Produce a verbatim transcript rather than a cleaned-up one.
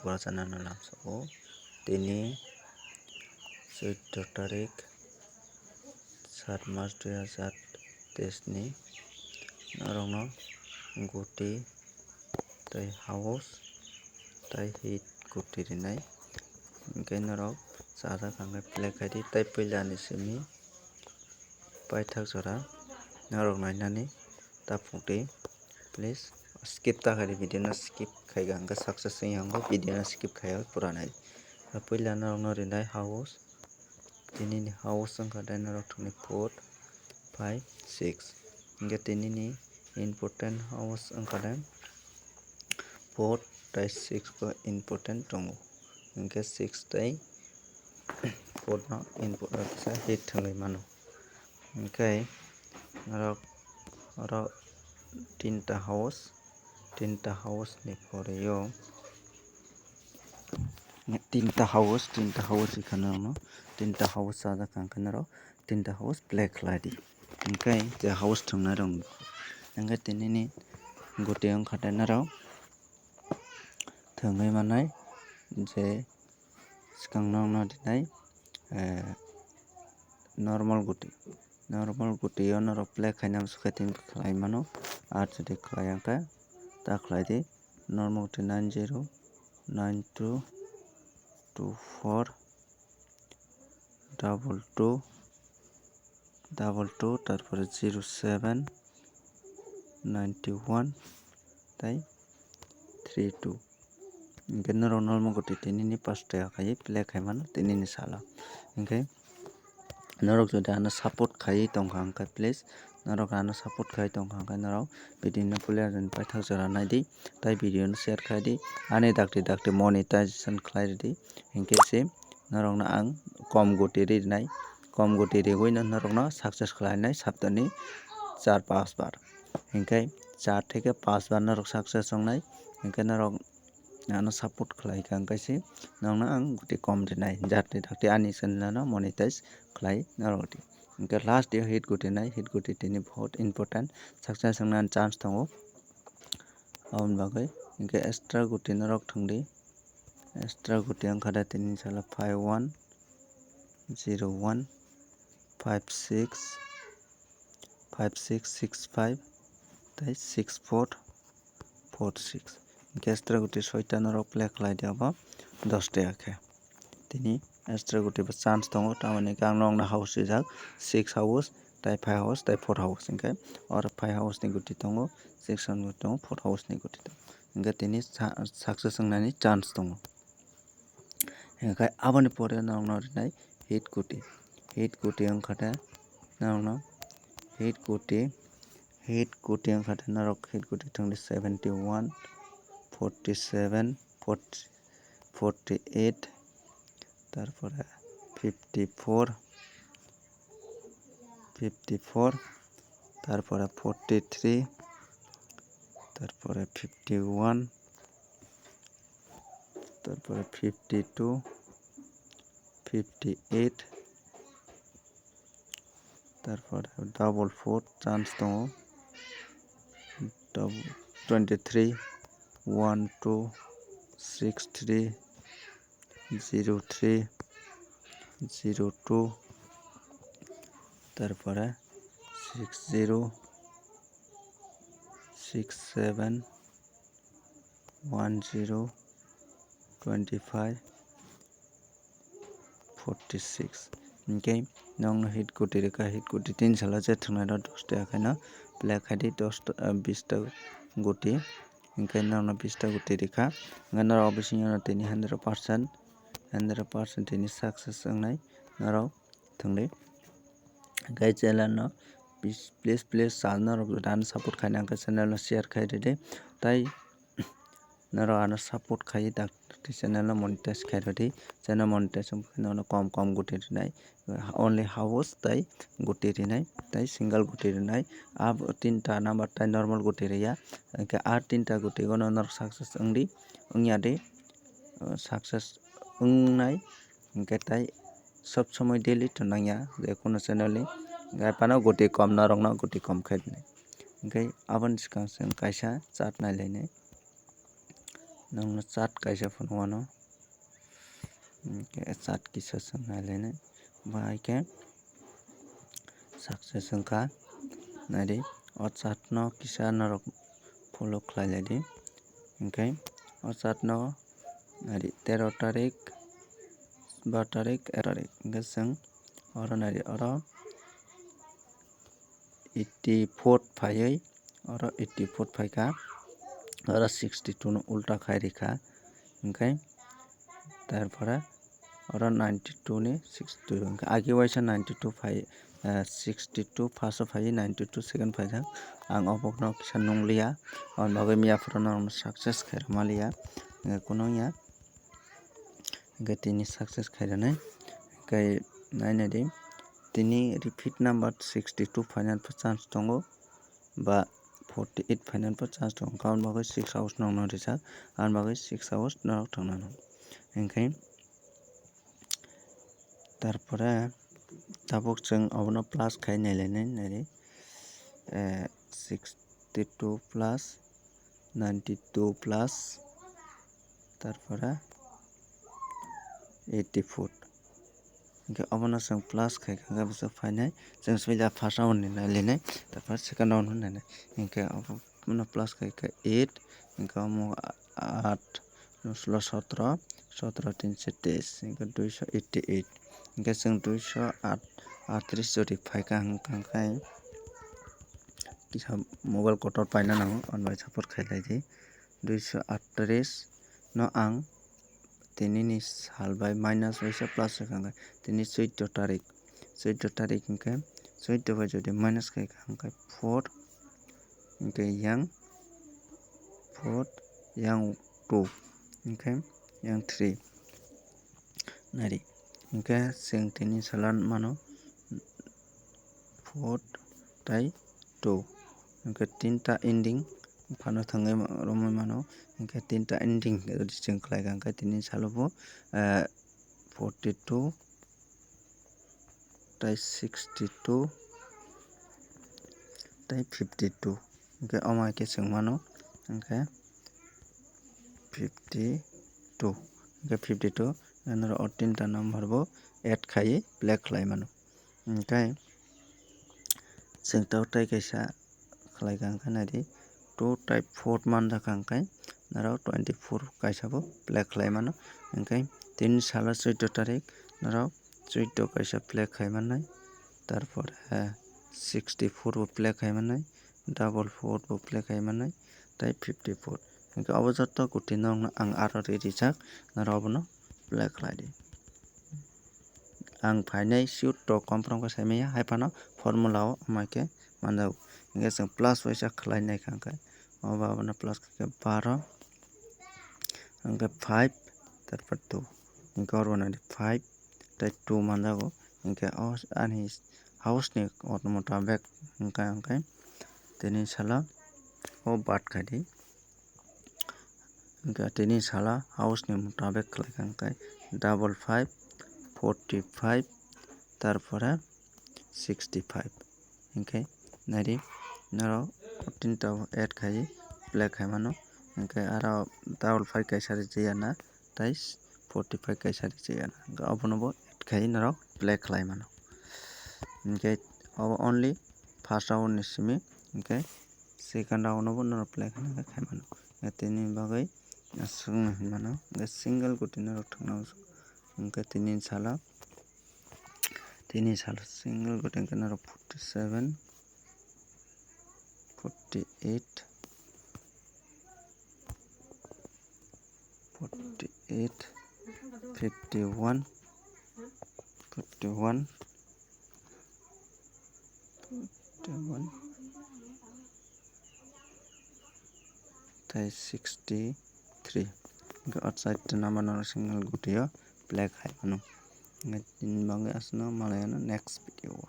Bora channel no lamsao. Tini chwddo tarik, sat mas dui hazar teis ni norokno guti tei house tei hit guti rinai. Hwnkhe norok chajak hwnkhe play khaidi tei puila ni simi paithak jora norok nainani tapukdi. Please skip ta khaidi, video no skip khaika hwnkhe success wngya hwnkhe video no skip khaiya pura nai. Puila norokno rinai house, tinini house wngkha tei norok thwngni four, five, six. Hwnkhe tinini important house wngkha tei four tei six bo important tongo. Hwnkhe six tei four no important kisa hit thwngwi mano. Hwnkhe norok oro tinta house, tinta house ni pore o tinta house, tinta house wngkha norokno tinta house chajak hwnkhe norok tinta house play khlai di. Hwnkhe je house thwngnai rok hwnkhe tinini guti wngkha tei norok thwngwi manai je swkang norokno rinai, eh, normal guti, normal guti o norok play khaina swkhe tini khlai mano. Ar jodi khlai ya khe ta khlai di, normal guti nine zero nine two two four double two double two, tarpore zero seven ninety one tei three two. Hwnkhe norok normal guti tinini pash taka khaiwi play khaimano tinini salo. Hwnkhe norok jodi ano support khaiwi tongkha hwnkhe, please norok ano support khaiwi tongkha hwnkhe norok video no puila jani paithak jora naidi tei video no share khaidi, ani dakti dakti monetization khlai ridi. Hwnkhe se norokno ang kom guti rinai, kom guti riwino norokno success khlainai saptani char pash bar. Hwnkhe char theke pash bar norok success wngnai, hwnkhe norok ano support khlaikha, hwnkhe se norokno ang guti kom rinai, jati dakti ani channel no monetize khlai norok di. Hwnkhe last o hit guti nai, hit guti tini bahut important, success wngna chance tongo. Aboni bagwi hwnkhe extra guti norok thwngdi. Extra guti wngkha de tini salo five one zero one five six five six six five tei six four four six. Hwnkhe extra guti soita norok play khlai di abo dos taka khe. Tini extra guti bo chance tongo, tamoni hwnkhe ang nokno house rijak six house tei five house tei four house, hwnkhe oro five house ni guti tongo, six house ni guti tongo, four house ni guti tongo, hwnkhe tini sa-, success wngnani chance tongo. Hwnkhe aboni pore norokno rinai hit guti, hit guti wngkha de norokno hit guti, hit guti wngkha de norok hit guti thwngdi seventy one, forty seven, forty, forty eight, tarpore fifty four, fifty four, tarpore forty three, tarpore fifty one, tarpore fifty two, fifty eight, tarpore double four chance tongo, double twenty three, one two six three, zero three, zero two, tarpore six zero, six seven, one zero, twenty five, forty six. Hwnkhe nokno hit guti rwkha, hit guti tin salo je thwngnairok dos taka khaino play khaidi, dos ta, ah, bis ta guti. Hwnkhe norokno bis ta guti rwkha. Hwnkhe norok bisingo tini hundred percent, hundred percent tini success wngnai norok thwngdi. Hwnkhe channel no please, please, please, channel norok jodi ano support khaina hwnkhe channel no share khai ridi. Tai norok ano support khai dakti channel no monetize khai ridi. Channel monetize wngkha nono kom kom guti rinai, only house tai guti rinai, tai single guti rinai. Abo tinta number tai normal guti riya. Hwnkhe a tinta guti gono norok success wngdi, wngya di, success wngnai. Hwnkhe tai sob somoi daily to nangya je kono channel ni, hwnkhe phano guti kom norokno guti kom khai rinai. Hwnkhe aboni swkang chwng kaisa chart nai lainai. nokno chart kaisa phunukgo ano. Hwnkhe chart kisa chwng nailainai. Bo hai khe success wngkha. Naidi, o chart no kisa norok follow khlai laidi. Hwnkhe o chart no naidi, tero tarik, baro tarik, ek tarik. Hwnkhe chwng oro naidi, oro eighty four phaiwi, oro eighty four phaikha, oro sixty two no ulta khai rikha, hwnkhe tarpore oro ninety two ni sixty two, hwnkhe agi waisa ninety two phai, eh, sixty two first o phaiwi ninety two second phaijak. Ang obokno kisa nungliya, aboni bagwi miya phuru norokno success khairokma liya, hwnkhe kunu wngya. Hwnkhe tini success khairani. Hwnkhe nainadi, tini repeat number sixty two phainani chance tongo, ba forty eight phainani chance tongo. Aboni bagwi six hours nokno rijak, aboni bagwi six hours norok thangnano. Hwnkhe tarpore tabuk chwng obono plus khai nailainai, naidi, eh, sixty two plus ninety two plus tarpore eighty four. Hwnkhe obono chwng plus khai kha, hwnkhe bwswk phainai, chwng swida first round ni nailainai, tarpore second round ni nainai. Hwnkhe obono plus khai kha eight, hwnkhe omo aat, solo sotro, sotro tin se teis, hwnkhe duiso eighty eight. Hwnkhe chwng duiso aat, aatris jodi phaikha, hwnkhe kisa mobile kotor paina nango, ani bai support khailai di. Duiso aatris no ang tini ni sal bai minus waisa plus wngkha, hwnkhe tini chwddo tarik, chwddo tarik hwnkhe chwddo bai jodi minus khaikha, hwnkhe four, hwnkhe yang four, yang two, hwnkhe yang three. Nari, hwnkhe chwng tini salo mano four tai two, hwnkhe tinta ending phano thangwi romwi mano, hwnkhe tinta ending chwng khlaikha, hwnkhe tini salo bo, eh, forty two tai sixty two tai fifty two, hwnkhe omo hai khe chwng mano, hwnkhe fifty two, hwnkhe fifty two, norok o tinta number bo add khaiwi play khlai mano. Hwnkhe chwng tabuk tai kaisa khlai kha, hwnkhe naidi two tai four manjakha, hwnkhe norok twenty four kaisa bo play khlai mano. Hwnkhe tini salo chwddo tarik, norok chwddo kaisa play khai mannai, tarpore sixty four bo play khai mannai, double four bo play khai mannai, tai fifty four. Hwnkhe obo joto kuti norokno ang aro ri rijak, norok obono play khlai di. Ang phainai sure to confirm khe sai manya, hai phano formula o omo hai khe manjago. Hwnkhe chwng plus waisa khlai nai kha, hwnkhe obo abono plus khe baro, hwnkhe five, tarpor two, hwnkhe oro nadi five tai two manjago, hwnkhe o ani house ni motabek hwnkhe, hwnkhe tini salo o bad khai di. Hwnkhe tini salo house ni motabek khlai kha, hwnkhe double five, forty five, tarpore sixty five. Hwnkhe naidi, norok tinta add khai play khai mano. Hwnkhe aro double five kaisa rijak ya na, tai forty five kaisa rijak ya na. Hwnkhe obono bo add khai norok play khlai mano. Hwnkhe obo only first round ni simi, hwnkhe second round no bo norok play khai mano. Hwnkhe tini bagwi aswk no hinmano, hwnkhe single guti norok thangna, hwnkhe tini salo, tini salo single guti hwnkhe norok forty seven, forty eight, forty eight, fifty one, fifty one, fifty one, tai sixty three. Hwnkhe o chaita number no single guti o play khai mano. Hwnkhe tini bagwi aswk no malai ano next video o.